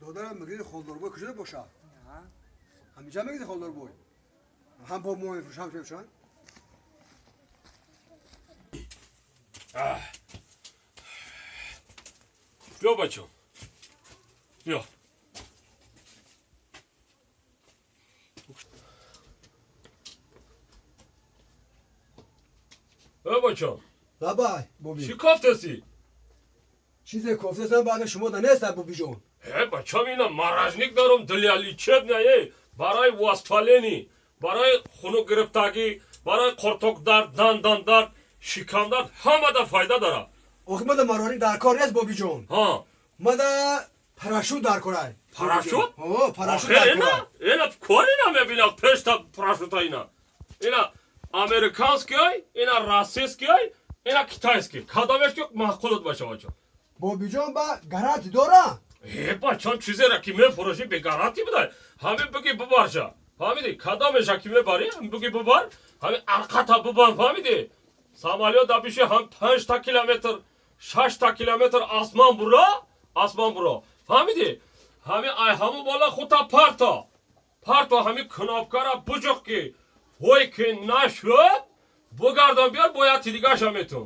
Додарам, мегӯи холдорбой куҷода бошад? Ҳамиҷа мегӯи холдорбой? Ҳам бо мо мефурӯшанд, ҳам мефурӯшанд? Биё, бачам, биё. Э, бачам. Лабай, боби. Чӣ кофтаси? Чизе кофтасам, баъда шумо да неста, бобиҷон. Э, бачам, ина мороженик дорум, для лечебная, барои воспаление, барои хунук гирифтагӣ, барои қуртоқдард, дандандард, шикамдард, ҳамада файда дорад. Охи, мада мороженик дар кор нест, бобиҷон. Ҳа. Мада парашют дар корай. Парашют? О, парашют Охе, дар ина корай. Ина кор, ина мебинам пешта парашюта, ина американский, ина российский, ина китайский. Кадомеш ки маъқулат боша, бачам? Бобиҷон, ба гарантӣ дора? Э, бачам, чизера ки мефурӯшӣ, бе гарантӣ будай? Ҳамин буги бубарша, фаҳмидӣ? Кадомеша ки мебарӣ, ҳамин буги бубар, ҳамин арқата бубанд, фаҳмидӣ? Самолёт да биши, ҳам 5 та километр, 6 та километр асман буро, асман буро, фаҳмидӣ? Ҳамин ай ҳамун бола хута парто, парто, ҳамин кнопкара буҷуқ, ки ҳой ки нашуд, бугардон, биёр, бояд дигаша метун.